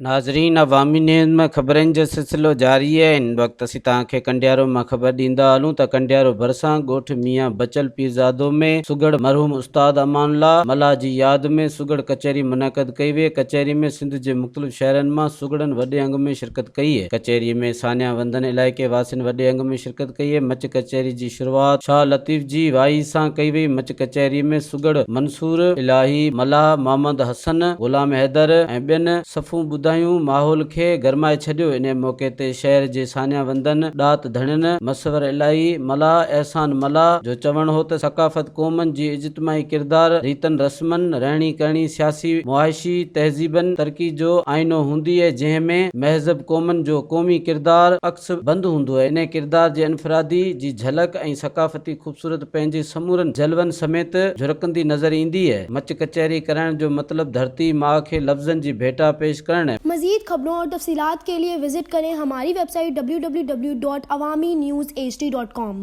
ناظرين عوامي نيوز ۾ خبرن جو سلسلو جاري آهي هن وقت اسين توهان کي ڪنڊيارو مان خبر ڏيندا هلون ته ڪنڊيارو ڀرسان ڳوٺ ميان بچل پيرزادو ۾ سگهڙ مرحوم استاد امان الله ملاح جي ياد ۾ سگهڙ ڪچهري منعقد ڪئي وئي ڪچهري ۾ سنڌ جي مختلف شهرن مان سگهڙن وڏي انگ ۾ شرڪت ڪئي ڪچهري ۾ سانيا وندن علائقي واسين وڏي انگ ۾ شرڪت ڪئي مچ ڪچهري جي شروعات شاهه لطيف جي وائي سان ڪئي وئي مچ ڪچهري ۾ سگهڙ منصور الاهي ملاح محمد حسن غلام حيدر ۽ ٻين صفون ٻڌايون ماحول کي گرمائي ڇڏيو. انهيء موقعي تي شهر جي ساڃاهه وندن، ڏات ڌڻين، مصور الاهي، ملاح احسان ملاح جو چوڻ هو ته ثقافت قومن جي اجتماعي ڪردار، ريتن رسمن، رهڻي ڪهڻي، سياسي، معاشي، تهذيبن، ترقي جو آئينو هوندي اهي جنهن ۾ مهذب قومن جو قومي ڪردار عڪس بند هوندو اهي انهيء ڪردار جي انفرادي جي جهلڪ ۽ ثقافتي خوبصورت پنهنجي سمورن جلون سميت جهرڪندي نظر ايندي. مچ ڪچهري ڪرائڻ جو مطلب ڌرتي ماء کي لفظن جي ڀيٽا پيش ڪرڻ. مزيد خبرون اور تفصيلات ڪي ليي وزٽ ڪرين ھماري web site www.awamiNewsHD.com.